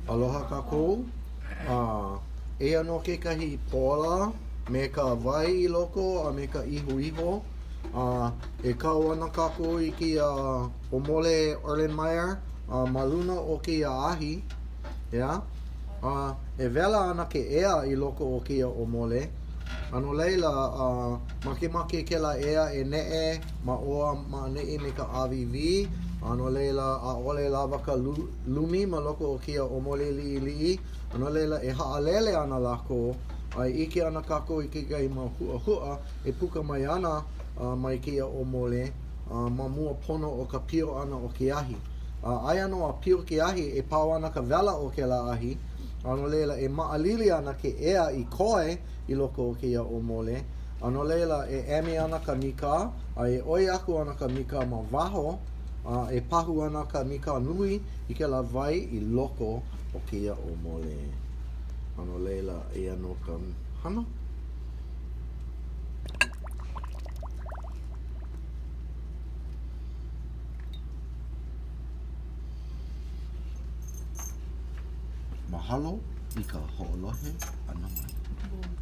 Aloha kākou. Eia nō kekahi pola me ka wai i loko a me ka ihoiho. E kau ana kākou i kēia ʻōmole Erlenmeyer ma luna o kēia ahi, ʻeā? E wela ana ke ea i loko o kēia ʻōmole, a no laila, makemake kēlā ea e neʻe ma ʻō a ma ʻaneʻi me ka ʻāwīwī, a no laila, ʻaʻole lawa ka lumi ma loko o kēia ʻōmole liʻiliʻi, a no laila, e haʻalele ana lākou, a e ʻike ana kākou i kekahi mau huʻahuʻa e puka mai ana mai kēia ʻōmole ma mua pono o ka pio ʻana o ke ahi. A aia nō a pio ke ahi, e pau ana ka wela o kēlā ahi, a no laila, e maʻalili ana ke ea i koe i loko o kēia ʻōmole, a no laila, e emi ana ka mīkā, a e ʻoi aku ana ka mīkā ma waho, a e pahu ana ka mīkā nui i kēlā wai i loko o kēia ʻōmole. A no laila, eia nō ka hana. Mahalo i ka hoʻolohe ʻana mai.